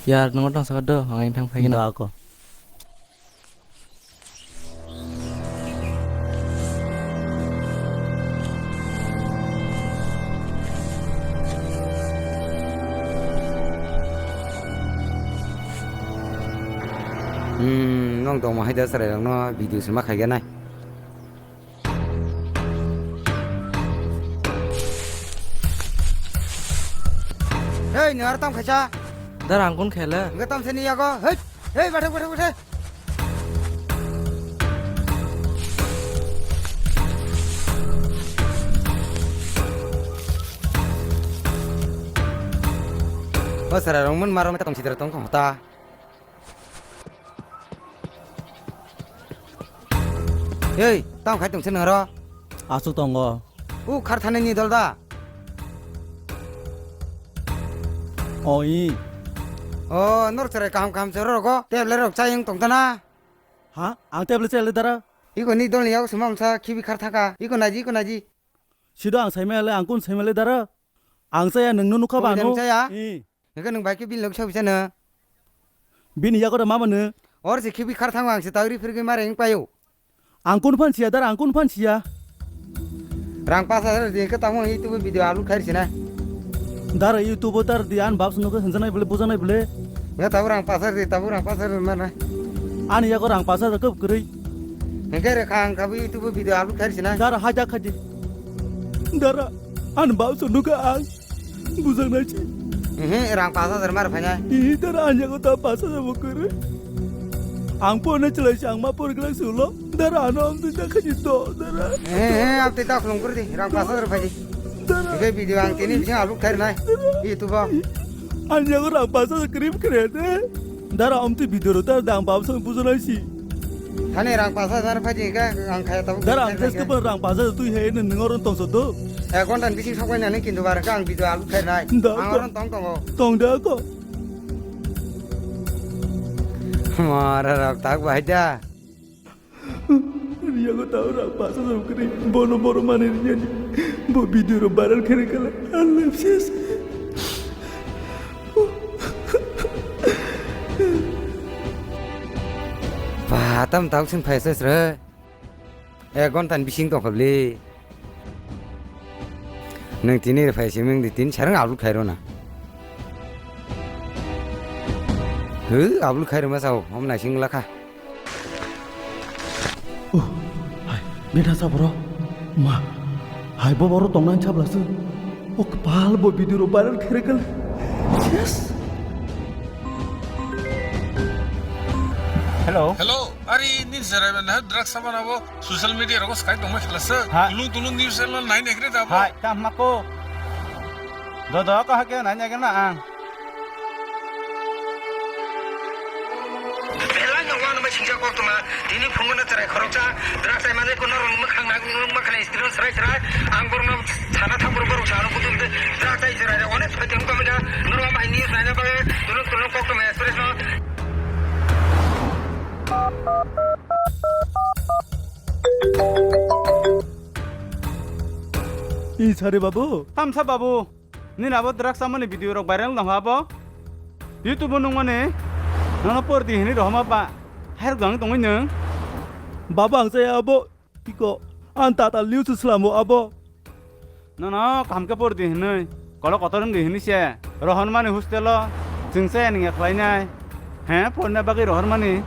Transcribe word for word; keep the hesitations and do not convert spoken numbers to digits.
Yar, nungno tong sakha do, ang thang phai gino. Da ako. Hmm, nong tongma hai da chwrai rokno video se ma khai ganai. Hei, nung ar tam khaisa? Dar ang kun khele. Enggak tam sini ya ko. Hei, hei, bathak, bathak, bathak. O sara rong mun maro meta tong sidra tong kong ta. Ei, tamo khai tong se nang ro? Aswk tongo. U khar thani ni dol da? O i. O, nor cherai kaham kaham se ro rogo. Table rok chayung tong tana. Ha? Ang table chayung le dara? Iko ni dol ni yak sumang sa khibi khar thaka. Iko naji, iko naji. Sido ang saimale, ang kun saimale dara. Ang chaya, nwngno nukha ba ano. Chaya? I. Hingke nwng bai khe bini logi sabi chana. Bini yago da mama no. Or se khibi khar thango ang se tagri phirgwi mare wng paio. Ang kun phan siya dara, ang kun phan siya. Rang pas hajar di ke tamo YouTube video upload khair sina. Dara YouTube dar di an babs no ke hanjanai bole bujanai bole. Nga tabu rang pas hajar di, tabu rang pas hajar mana. Ani yago rang pas hajar kep kwrwi. Hingke re khang kabu YouTube video upload khair sina. Dara haja khaji. Dara, ani babs no ke ang. Bujang nai si. Ehe, rang pas hajar mar phainai. Ih, dara anya ko ta pas hajar bo kwrwi. Ang porna chalai si, ang ma por glak sulo. Dara ano ang twi ta khaji to, dara. Ehe, ehe, ang twi ta khulung kwrwi di, rang pas hajar phai di. Dara. Hingke video ang tini bising upload khair nai. YouTube o. Anya ko rang pas hajar kwrwi kwrwi de. Dara, amtwi video rw ta dang bab song bujo nai si. Thani rang pas hajar phai di ka ang khaya tabuk. Dara, ang test ko rang pas hajar twi he ne nang oro tong so do. Ek ghonta ni bising sok bai nani kintu bar ka ang video upload khai nai. Da, ang da. Oro tong tongo. Tong da ko. Mara rok tak bai da. Riya ko tau rang pas hajar kwrwi. Bono boro mani riya ni. Bo video ro viral khere kala. Allah ses. Ba, tam tau sing phai sesre. Ek ghonta ni bising tong khabli. Nang tini re phai siming di tin sarang upload khairo na. Hu, upload khairo ma sao, om na sing lakha. Uh, hai, beta sa bro. Ma, hai bo boro tongna chabla se. O kpal bo video ro viral khere kal. Yes. Hello. Hello, ari nin serai ben ha drugs sama na bo social media ro skai tong ma khlasa. Ha. Tulung tulung news channel nai ne kre da bo. Hai, tam ma ko. Do do ka ha ke nai ne na ang. Belai no wano bai singjak koktwma, tini phungo no chwrai khoroksa, drugs chai manjak ko norok mwkhang nang nang ma khna screen chwrai chwrai, ang borok no sana thang borok borok sana kutung drugs chai chwrai onek soi tong kami da, norok ma hai news naina bagwi tulung tulung koktwma express no. I sari babu. Tamsa babu. Nini abo drugs chamani video rok viral wng tongkha abo. YouTube o nukmani nono por di hinwi rohorma ba. Hairok dang tongwi nwng. Baba ang chaya abo. Iko. Ang tata liu se slamo abo. Nono kaham khe por di hinwi. Kolok kotor wng di hinwi se. Rohormani hostel o. Chwng chaya ningya khlainai. He, porna bagwi rohormani.